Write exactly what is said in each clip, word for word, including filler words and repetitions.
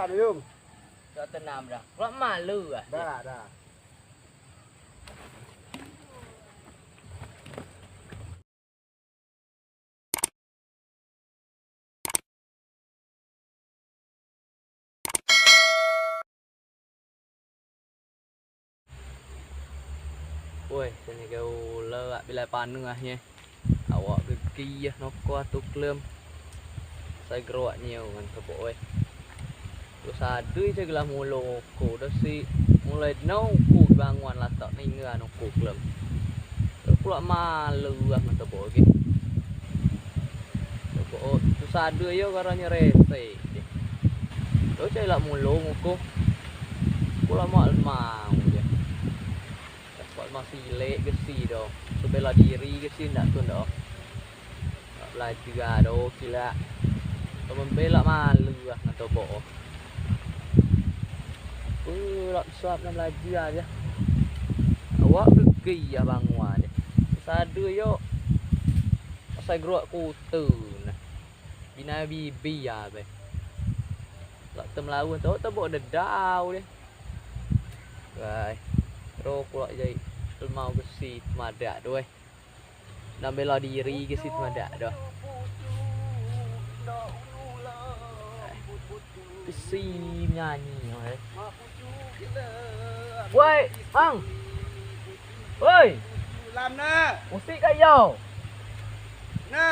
Aduh, Yum. Cok tenam dah. Kulo malu ah. Dah, dah. Woi, sini ke ulo ak bilai panuh ah nye. Awak gegiah noko atu kelem. Sai geruak nyeu ngen tebok woi. Terus ade je gelah mulung uku dah si mulai deno uku bangun latak ningga uku kelem. Terus pulak malu ah ngen tebok agi. Tebok terus ade yo garanya resek. Terus cai lak mulung uku. Pulak mak lemau je. Dapat masih lek gesi do. Sebela diri gesi ndak tun do. Lak belajar do kilak. Temen belak malu ah ngen tebok. Pulak besar nak belajar je. Awak pergi ya bangun je. Sadu yo. Asai geruak kute nah. Bina bibi ya be. Lak tem laun tu tebok dedau deh. Wai. Ro kulak jai. Lemau gesi temadak tu eh. Nak bela diri gesi temadak tu. Gesi nyanyi eh. Woi, Mang. Woi. Lam ne. Musik kak yo. Ne.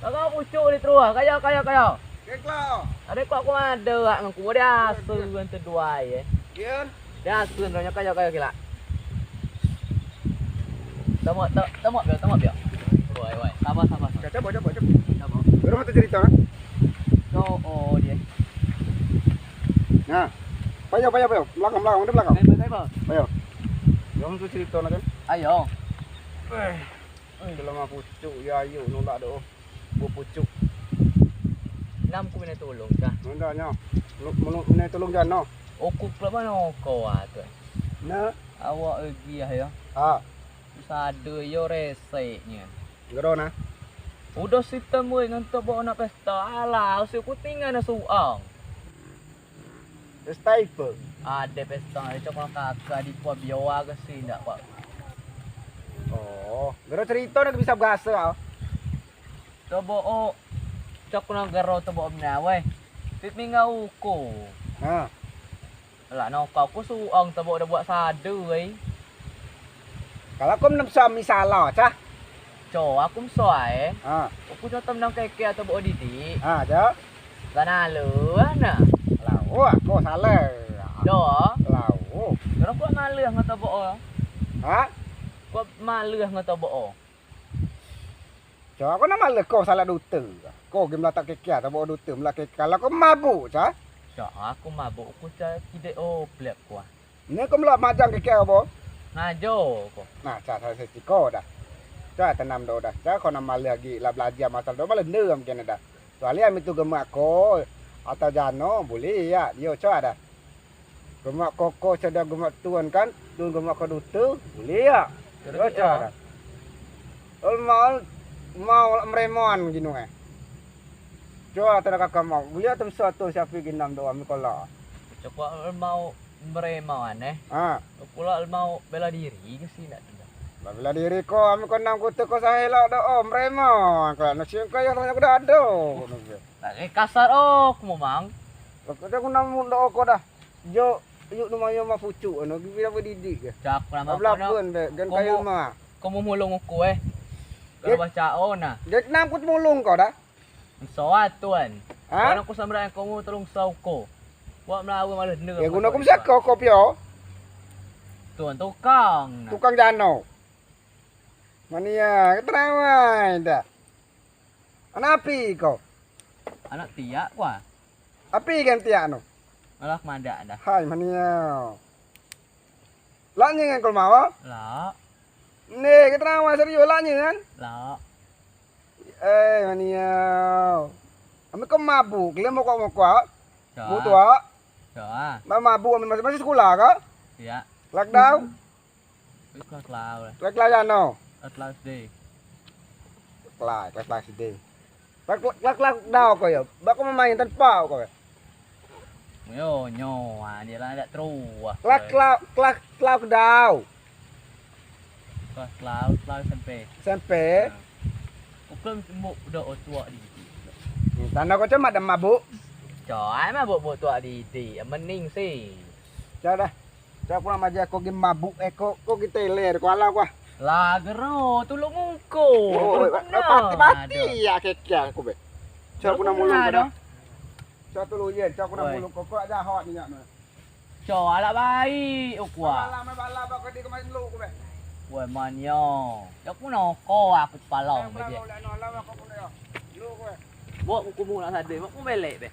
Kau pucuk di terus. Kak yo, kak yo, kak yo. Keklo. Ade kok aku ada kak ngaku dia asu kan teduai eh. Kian. Dia asu kan kak yo, kak yo kila. Tamo, ta-, tamo biar, tamo biar. Woi, woi, sabar, sabar, sabar. Coba, coba, coba. Sabar. Baru mau cerita kan? Oh, oh dia. Nah. Payo, payo, payo. Belakang, belakang, udah belakang. Sabar, sabar. Payo. Yang tu cerita nak kan? Ayo. Eh. Dalam aku pucuk, ya ayo nolak doh. Buat pucuk. Nam ku minta tolong kah? Nunda nya. Menu, menu minta tolong jano. Oku pula mano kau ah tu. Nah. Awak lagi ah ya. Ah. Sadu yo reseknya. Gero nah. Udah sistem woi ngentok bawa nak pesta. Alah, usi ku tinggal nak suang. Pesta ipe? Ade pesta, cok kakak di pua bioa ke si ndak pak. Oh, gero cerita nak bisa bahasa ah. Coba oh, cok nak gero coba benar weh. Pip mingau uku. Nah. Lah no kau ku suang tebok dah buat sadu ai. Kalau kau menem suami salah cah. Co aku mesoai. Ha. Aku contoh menang keke atau bok didik. Ha, cak. Lah nalu ana. Lau aku salah. Do. Lau. Terus kau malu ngatau bok. Ha? Kau malu ngatau bok. Cok, aku nak malu kau salah dute. Kau gi melatak keke atau bok dute melak keke. Kalau kau mabuk cah. Cok aku mabuk aku cah tidak oblek kuah. Ni kau melak majang keke apa? Ngajo ko. Nah, cak salah sesi ko dah. Cak tenam do dah. Cak kau nak malu lagi lah belajar masalah do malu nde mungkin dah. Kecuali ami tu gemak ko atau jano boleh ya. Dio cak dah. Gemak koko sedang gemak tuan kan, tuan gemak ko dute, boleh ya. Terus cak dah. Ol mau mau meremon ginu eh. Coa tanda kaka mau, boleh tem suatu siapi ginam doa mikola. Coba ol mau meremon eh. Ah. Pula ol mau bela diri ke si ndak tidak. Bela diri ko, ami ko nam kute ko sahela doa meremon. Kalau nasi ko yang tanya kuda ado. Kasar oh, kumomang. Kau dak guna mun dak oko dah. Jo, yuk numa yo ma pucuk anu, gi pira bedidik ke. Cak nama kau. Belapen be, gan kayu ma. Kau mau mulung uku eh. Kalau baca oh nah. Dia kenam kut mulung kau dah. Soat tuan. Ha? Kalau aku sambil kau mau tolong sauko. Buat melawa malah dene. Ya guna aku bisa kau kopio. Tuan tukang. Tukang jano. Mania, keterawai dah. Anak api ko. Anak tiak kuah. Api kan tiak no. Alah kemadak dah. Hai mania. Lak nyen kan kol mawa? Lak. Ne, kita nama serius lak nyen kan? Lak. Eh mania. Ami ko mabuk, kalian mokok mokok. Mabuk tuak. Mabuk ami masih masih sekolah kak? Iya. Lockdown. Kelas kelas. Kelas kelas ano? Kelas kelas D. Kelas kelas kelas D. Kelas kelas kelas dau ko yo. Bak ko main tanpa ko yo. Yo, nyo, ah, dio lah dak terus. Kelas, kelas, kelas, kelas kedau. Kelas kelau, kelau S M P. S M P. Nah. Ukum muk do o tuak di iti. Hmm, tanda ko cuma dak mabuk. Coa ai mabuk muk tuak di iti. Mening si. Coa dah. Coa pulang maja ko gi mabuk eko ko gi teler ko alau ko. Lah gero tulung uko. Oh, pati pati ya kekia ko be. Coa pulang mulung ko dah. Coa tulung yen, coa pulang mulung ko ko jahot ni nyak mah. Coa alak baik uku ah. Bala mai bala ba kedi kemai lu ku be. Woi manyo. Dak ku noko aku palong be je. Bok ku mulak sade, bok ku belek be.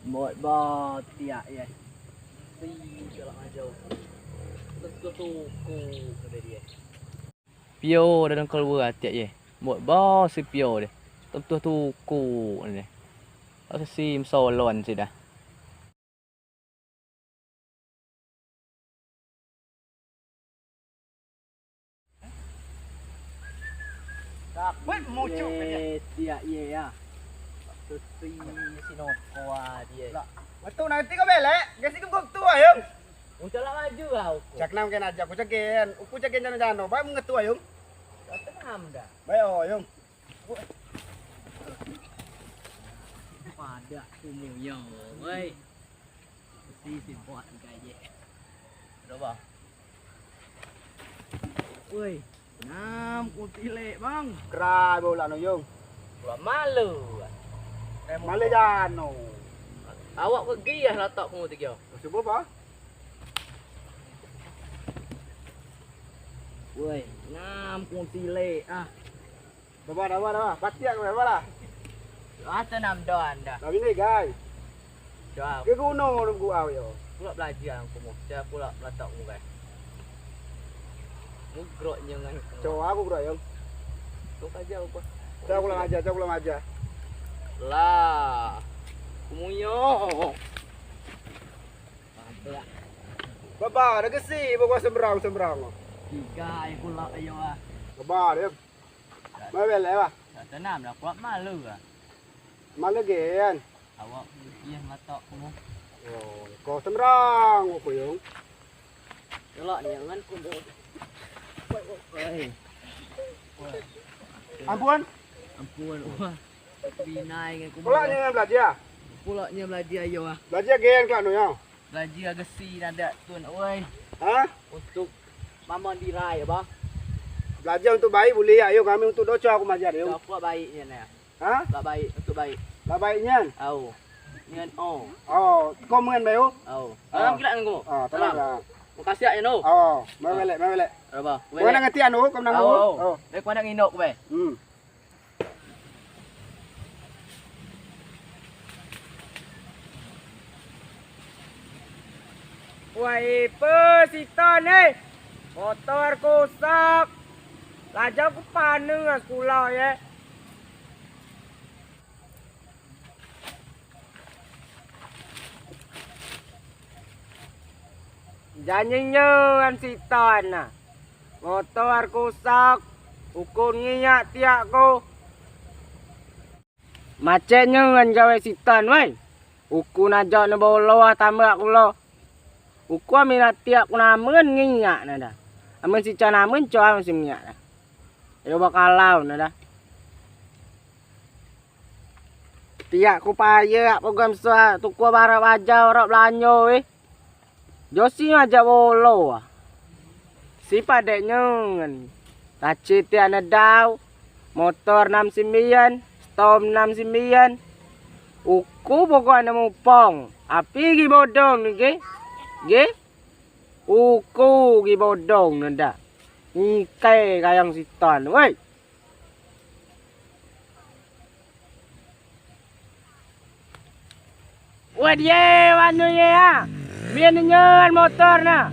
Bok ba tiak ye. Si galak majau. Tetu tuku kede die. Pio dah dengkel wea tiak ye. Bok ba si pio de. Tetu tuku ne. Asa si mesolon si dah. Dapet mucuk ke dia. Eh, tiak ye ya. Sesi si noko ah die. Lah, waktu nanti ko belek, gesi ko tua yo. Udah lah maju lah uku. Cak nam ken aja, uku cak gen, uku cak gen jano-jano, bae mengetua yo. Tenang dah. Bae o yo. Padeak kumu yo, woi. Si si buat kai je. Ado ba. Woi, nam kunti lek bang. Kerai bola no yo. Bola malu. Malu jano. Awak pergi ya latak kumu tiga. Subuh ba. Woi, nam kunti lek ah. Baba, baba, baba. Patiak baba lah. Asa nam doan dah. Tapi ni gai. Coa. Ke gunung nunggu au yo. Pulak belajar aku mu. Coa pulak melatak mu gai. Mugrok nyengan. Coa aku grok yo. Tu aja aku. Coa pulang aja, coa pulang aja. Lah. Kumuyo. Baba, ada gesi bawa sembrang sembrang. Tiga ai pulak ayo ah. Baba dia. Mai belek ba. Dak tenam dah kuat malu ah. Malu gen. Awak iye matok kumu. Oh, ko sembrang ko yo. Elok ni ngan kumu. Woi. Ampun. Ampun wah. Binai ngan kumu. Pulak ni ngan belajar. Pulak ni belajar yo ah. Belajar gen kelak no yo. Belajar gesi nadeak tun, oi. Ha? Untuk mamon dirai, ba. Belajar untuk baik boleh ya, ayo kami untuk doco aku majar, yo. Aku baik nyen ya. Ha? Lah baik, untuk baik. Lah baik nyen? Au. Nyen, oh. Oh, ko mengen bae, oh? Au. Ah. Salam kira nengko. Ah, tenang lah. Makasih ya, no. Oh, mai belek, mai belek. Apa? Ko nak ngerti anu, ko menang. Au, au. Oh. Dek ko nak nginok, be. Hmm. Wah, ipe siton eh. Motor kusak. Lajau ku paneng sekula ye. Janji nyen siton nah. Motor kusak, uku ngiak tiak ku. Macet nyen gawe siton, woi. Uku najak ne boloa tambak kulo. Uku amen tiak ku namen ngiak ne dah. Amen sican namen coa mesti ngiak dah. Yo bakalau ne dah. Tiak ku payeak program sua tukua barang bajau rok belanjo eh. Josi majak bolo ah. Si padek nyen. Taci tiak nedau. Motor nam simbian, stom nam simbian. Uku pokok ane mupong. Api gi bodong ni gi. Gi. Uku gi bodong ne dah. Ikai kayang siton. Woi. Wah die wanu ye ha. Mien nyen motor na.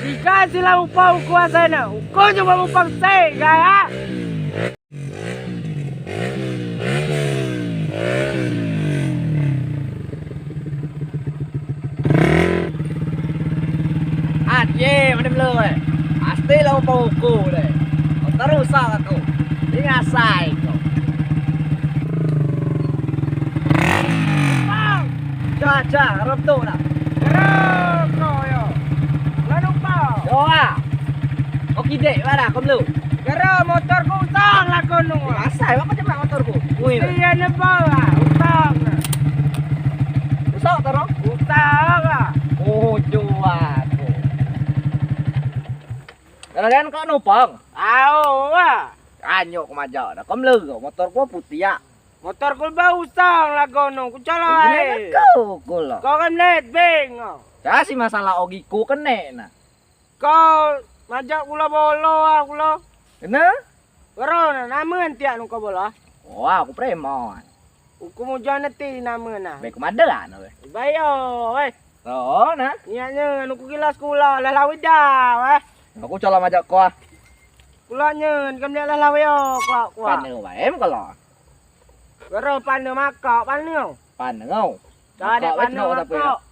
Jika sila upau kuasa na. Uku coba upang se gaya. Aje, mana belum eh? Pasti lah upau uku deh. Terus aku. Ini asai kau. Bang. Aja, rem tu lah. Gero ko yo. Lalu pa. Yo ah. Oke dek, mana ko melu? Gero motor ku usang lah ko nu. Asai apa cepat motor ku? Wih. Iya nebo lah, usang. Usang taro? Usang lah. Oh, jual. Kalau kan kau nupang. Au ah. Anyo ko majak dah. Ko melu motor ku putiak. Motor ku ba usang lah ko nu, ku calo ai. Ko ku lo. Ko kan let beng. Casi masalah ogi ku kene na. Ko majak kulo bolo ah kulo. Kena? Gero na, namen tiak nu ko bolo ah. Wah, aku preman. Uku mujan neti namen na. Baik ku madelan we. Baik yo we. Oh na. Niaknyo anu ku gilo sekula lah lawit dah we. Aku calo majak ko ah. Kulo nyen kam liak lah lawit yo kulo kulo. Pane wae em kalau. Gero pane makak pane. Pane ngau. Cak dek pane makak.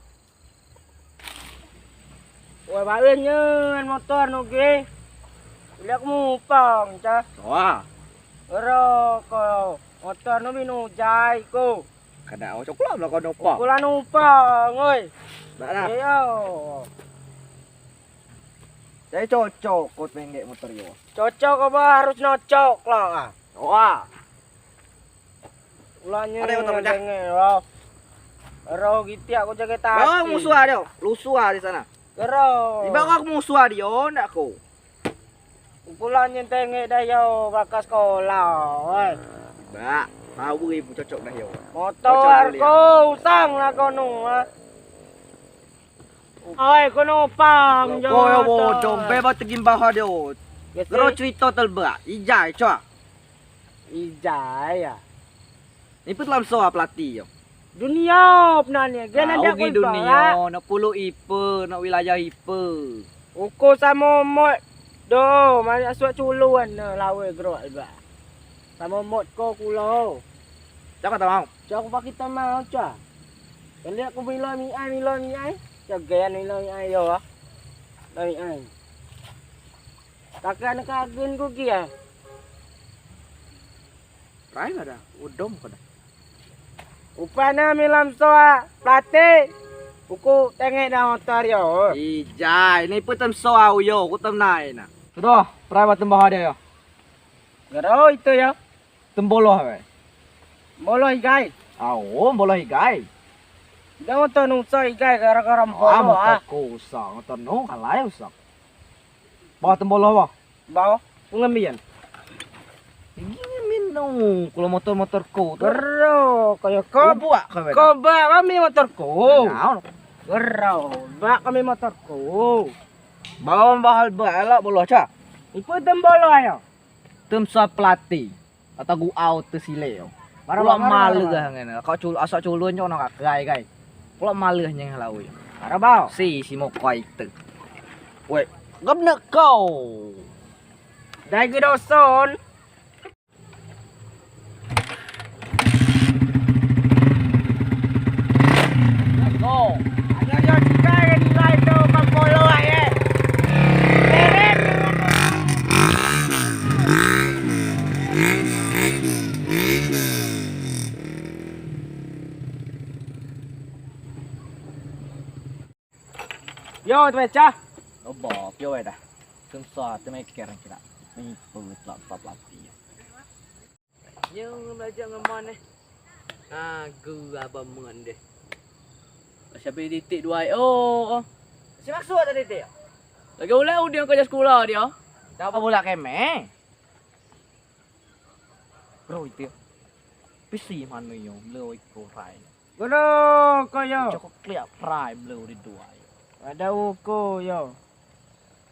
Wah, bae nyen motor nu gi. Liak mupang cah. Wah. Gero ko motor nu binu jai ko. Kada au coklat lah ko nupang. Kulo nupang oi. Dak lah. Iyo. Jadi cocok ko penggek motor yo. Cocok apa harus nocok lah. Wah. Ulanya ada motor pecah. Roh gitiak ko jaga tadi. Oh, musuh dio. Lusuh di sana. Gero. Iba ko musuh dio ndak ko. Pulang nyentenge dah yo bakas sekolah, oi. Ba, tahu ibu cocok dah yo. Motor ko usang lah ko nu, ah. Oi, ko nupang jo. Ko yo bodong be ba tegim baha dio. Gero cerita telbak. Ijai, coa. Ijai ya. Ipe telam soa pelatih yo. Dunio penani gen ada dunio, nak pulo ipe, nak wilayah ipe. Uko samo mot do, mari asuak culun ne lawe gero iba. Samo mot ko kulo. Cak kata mau. Cak aku pakai tamau cak. Kaliak ku milo mi ai, milo mi ai. Cak gen milo mi ai yo. Milo mi ai. Kakak nak kagen ku kia. Rai kada, udom kada. Upana milam soa pelatih. Uku tengek dah motor yo. Ijai, ni putem soa uyo, uku tem nai na. Sudah, perai batem baha dio yo. Gero itu yo. Temboloh be. Boloh igai. Au, boloh igai. Dah motor nu usah igai gara-gara boloh ah. Motor ku usah, motor nu kalai usah. Bawa temboloh bah. Bawa pengembian. Gini min nu, kalau motor-motor ku tu. Gero, kaya ko. Buak kami. Ko bak kami motor ku. Gero, bak kami motor ku. Bawa bahal bak elak boloh cak. Ipe tem boloh ayo. Tem sa pelatih. Kata guau te sile yo. Pulo maleh ngen. Kau cul asak culun nyo nak kai kai. Pulo maleh nyen lawi. Arabau. Si si mokoi te. Woi, gem nek kau. Dai gedoson. Let's go. Ada yo tiga yang nilai tu kampolo ye. Beren. Yo, tu pecah. Obo, pio dah. Tum sa, tum eker kira. Ni put lap lap lap. Nyong belajar ngeman eh. Agu abang mengan deh. Siapa titik dua oh. Si maksud tadi titik. Lagi ulai udah kerja sekolah dia. Dah apa bola keme? Bro itu. Pisi mano yo, melo iko rai. Gero ko yo. Cokok kliak rai melo di dua yo. Ada uko yo.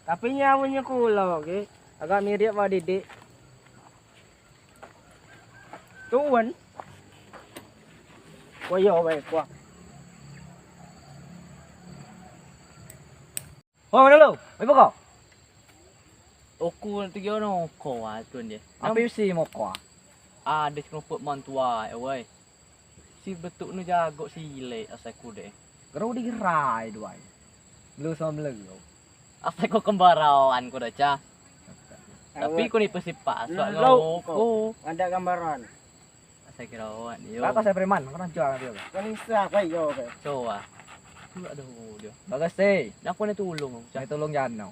Tapi nyawa nyo kulo ke. Agak mirip ba didik. Tuan. Ko yo bae ko. Oh, mana lu? Ibu kau? Oku nanti gio no ko ah tuan dia. Api si moko ah. Ade si kelompok mantua eh woi. Si betuk nu jago si ile asai ku de. Gero di gerai duai. Melu sama melu. Asai ku kembarauan ku dah cah. Tapi ku ni pesipak asal ngau ku. Ada gambaran. Saya kira awak ni, yo. Kata saya preman, kena jual dia. Kan isah kai yo kai. Coba. Aduh, dia. Bagas teh. Nak kena tolong, Cak. Saya tolong jano.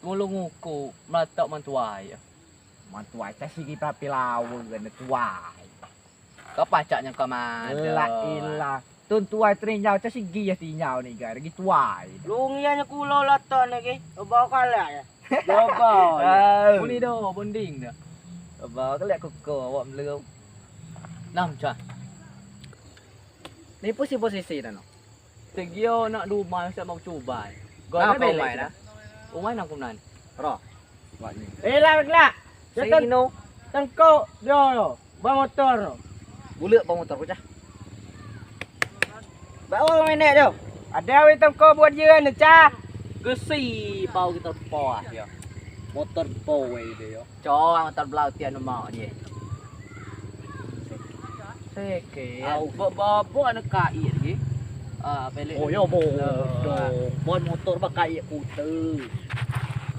Tolong uku melatak mantuai. Mantuai, cak sigi papi lawa kena tuai. Kau pacaknya kau mana? Lah ilah. Tun tuai terinyau, cak sigi ya tinyau ni, gar, gi tuai. Lungi aja kulo latak ni, ki. Bawa kalah ya. Bawa. Uli do, bonding dah. Bawa kalah kuko, awak meleu. Nam, Cak. Ni posisi, posisi dah, no. Tegio nak dumai, siap mau cubai. Gua belek. Umai nak kunan. Ro. Eh, lah, lah. Sino. Tengkok, yo, yo. Bawa motor. Bulek bawa motor, kucah. Bawa menek, yo. Ada awet tengkok buat dia, ni, cah. Gesi, bau kita poah, yo. Motor powe itu, yo. Cowang terbelau tian mak dia. Seke. Au, ba-, ba-, ba anak kai lagi. Ah, pelek. Oh, yo, bodoh. Ban motor ba kai kute.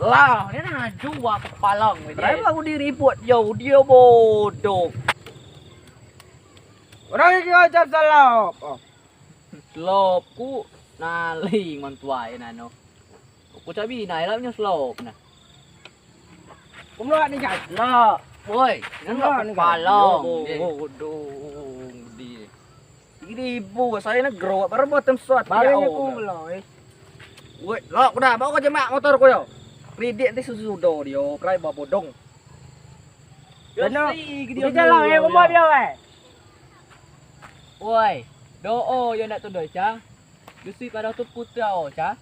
Lah, dia nak jual ke palang ni. Rai baru diribut, yo, dia bodoh. Orang ini ajar salah. Oh. Selop ku naling mantuai nano. Ku cabi nai lah nyo selop nah. Kumlok ni, guys. Lah, woi, nano kepala. Bodoh di. Tiga ribu, saya negro, baru buat tem suat. Balik ni kumlok, eh. Woi, lok, udah, bawa ke jemak motor ku yo. Kredit nanti susu do dio, perai bawa bodong. Kena. Di jalan, eh, rumah dia, eh. Woi, do o yo nak tudoi, Cang. Gesi pada tu putih o, Cang.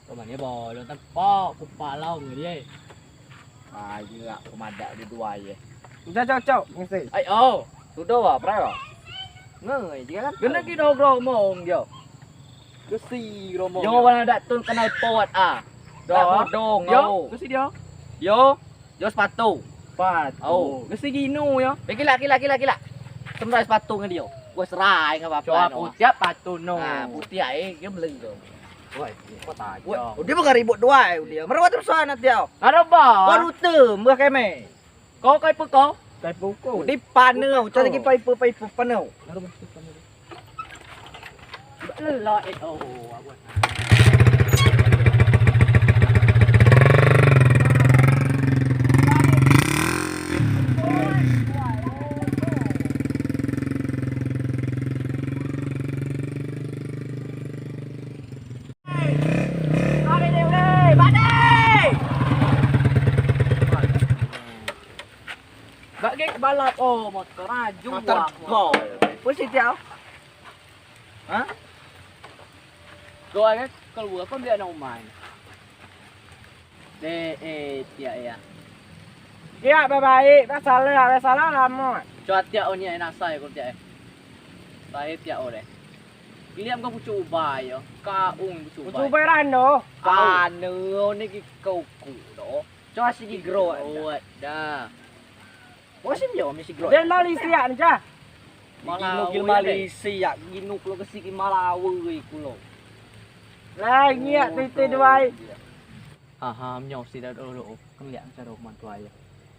Kau mana bolong tempat, ku palau nge dia. Ah, iya, aku madak di dua ye. Udah cocok, ngisi. Ai, oh, sudah wa, perai wa. Nge, dia kan. Kena kita gromong dia. Gesi gromong. Yo, mana dak tun kenai pot ah. Dak bodong. Yo, gesi dia. Yo. Yo sepatu. Sepatu. Au. Mesti ginu yo. Eh, kila, kila, kila, kila. Semrai sepatu ngan dio. Gua serai ngan apa-apa. Coba putiak sepatu no. Ah, putiak eh, dia meleng tu. Woi, kau tajam. Woi, dia bukan ribut dua eh, dia. Merawat terus anak dia. Ada ba? Kau rute, mbah keme. Kau kai pe kau? Kai pe kau. Di panel, cari lagi paipe, paipe panel. Ada ba? Lelak eh, oh, aku. Bagi balap, oh, motor aju. Motor go. Posisi dia. Hah? Go aja keluar, kau beli anak umai. Deh, eh, tiak ya. Tiak baik-baik, tak salah, tak salah lama. Coba tiak oh ni enak saya kau tiak eh. Saya tiak oh deh. Keliam kau pucuk ubai yo. Kaung pucuk ubai. Pucuk ubai rando. Rando ni ki kau ku do. Coba sigi growat dah. Musim yo misi growat. Dia Malaysia ni cah. Ginu gil Malaysia, ginu kulo ke sigi Malawi kulo. Lah ngiak tete duai. Aha, menyo si dah dulu. Kan liak cara mantuai.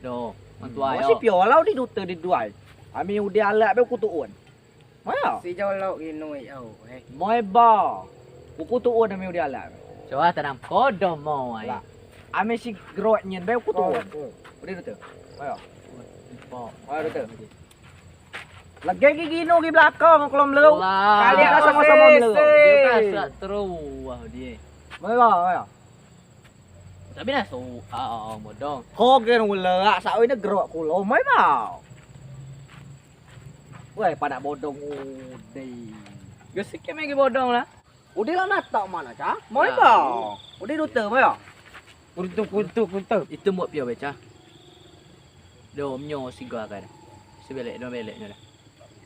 Do, mantuai. Musim piola di dute di duai. Ami udi alak be kutuun. Maya? Si jolok ginu au eh. Moi ba. Uku tuun ami udi alak. Coba tanam kodom moi. Lah. Ami si grot nyen be uku tuun. Udi dute. Maya? Maya dute. Lagi gi ginu gi belakang kelom leu. Kali ka sama-sama leu. Dia kasak terus wah dia. Maya, maya. Tapi nah su, ah, bodong. Ko gen ulak, sawi ne gerok kulo, mai bau. Weh, padak bodong udi. Gesik ke megi bodong lah. Udi lah natak mana, cah? Mai bau. Udi dute, mai bau. Kuntu, kuntu, kuntu. Itu muat pio beca. Do, menyo siga kan. Sebelek, do belek, do dah.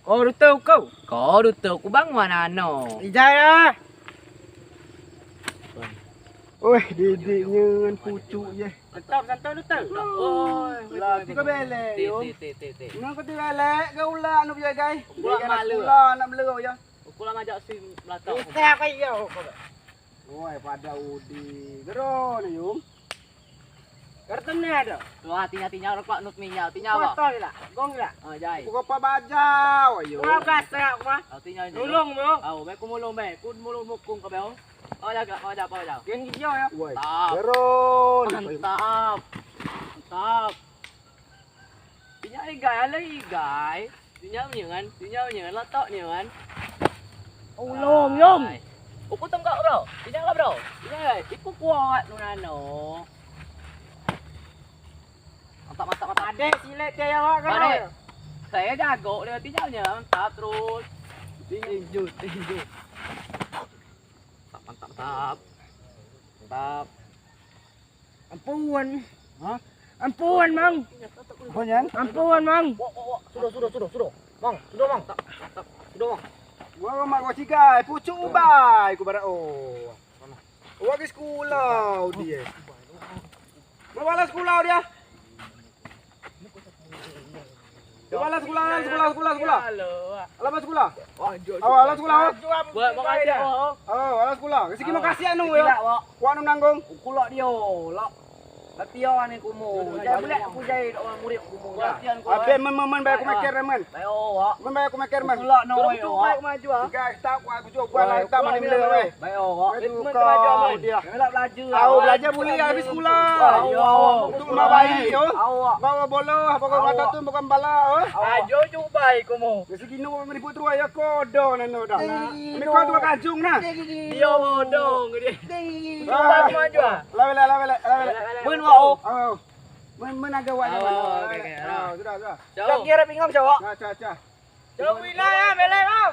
Ko rute uku. Ko rute uku bang wan ano. Ijai ah. Weh, didik nyen pucuk ye. Tetap santai rute. Oi, lah, tiga belek yo. Ti, ti, ti, ti. Nang keti belek ke ulak nu biagai. Ulak malu. Ulak nak belek ya. Uku lah majak si melatak. Rute apa yo? Woi, pada udi. Gero ni, Yung. Kartun ne ado. Wah, tinya-tinya rokok nut minyal, tinya apa? Kotor gila, gong gila. Ah, jai. Buka apa bajau, ayo. Wah, gas ya, aku mah. Ah, tinya ini. Nulung, bro. Au, baik ku mulung, baik. Ku mulung mukung ke beo. Kau jaga, kau jaga, kau jaga. Gen gijau ya. Woi. Mantap. Beron. Mantap. Mantap. Tinya igai, ala igai. Tinya nyen, tinya nyen, latak nyen. Ulung, Yong. Ai. Uku tengkak, bro. Tinya lah, bro. Tinya, iku kuat nu nano. Mantap, mantap, mantap. Adek, silet dia ya, Wak, kan? Adek. Saya jago dia, tinya nyen, mantap terus. Tinju, tinju. Mantap, mantap, mantap. Mantap. Ampun. Hah? Ampun, Mang. Ampun, ya? Ampun, Mang. Wak, wak, wak. Sudah, sudah, sudah, sudah. Mang, sudah, Mang. Sudah, Mang. Gua mak gua cigai, pucuk ubai, ku barak, oh. Wak ke sekolah, dia. Bawa lah sekolah dia. Bawa lah sekolah, sekolah, sekolah, sekolah. Alamat sekolah. Oh, alamat sekolah. Buat makasih, oh. Oh, alamat sekolah. Sigi makasih anu, ya. Kuat nanggung. Kulak dia, lak. Latihan ni kumu. Jai bulat aku jai orang murid kumu. Latihan kumu. Abe men, men, men, bayar aku meker, men. Baik, oh, Wak. Men bayar aku meker, men. Kulak no, Wak. Baik, maju, ah. Tiga, tak kuat, aku juga kuat lah, tak mani mele, weh. Baik, oh, Wak. Itu kau dia. Melak belajar. Au, belajar boleh habis sekolah. Au, au. Untuk rumah bayi, oh. Au, Wak. Bawa bola, bawa mata tu, bawa bala, oh. Ajo cubai kumu. Sigi nu ngeribut terus ya, kodong nano dah. Ni kau tu kajung nah. Dia bodong dia. Cubai kumu ajo, ah. Lawe, lawe, lawe, lawe. Men, Wak, oh. Oh. Men, men ada wak. Oh, oke, oke. Ah, sudah, sudah. Cak kira pinggang, cak, Wak. Cak, cak, cak. Cak mina ya, belek, Wak.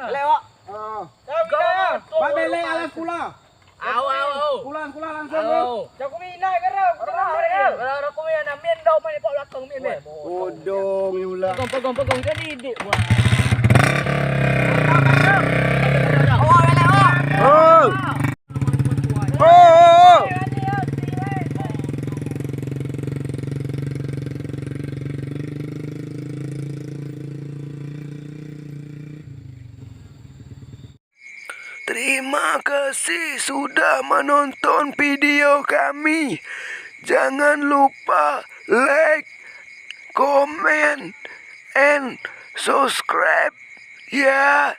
Belek, Wak. Oh. Cak mina ya. Mak belek alas sekolah. Au, au, au. Sekolah, sekolah langsung, au. Cak mina kira. Kira, kira. Kalau aku mina, min dong, main pak belakang, min, min. Bodong ni ulah. Pegang, pegang, pegang. Jadi dik, Wak. Au, belek, Wak. Oh. Oh. Terima kasih sudah menonton video kami. Jangan lupa like, comment, and subscribe ya.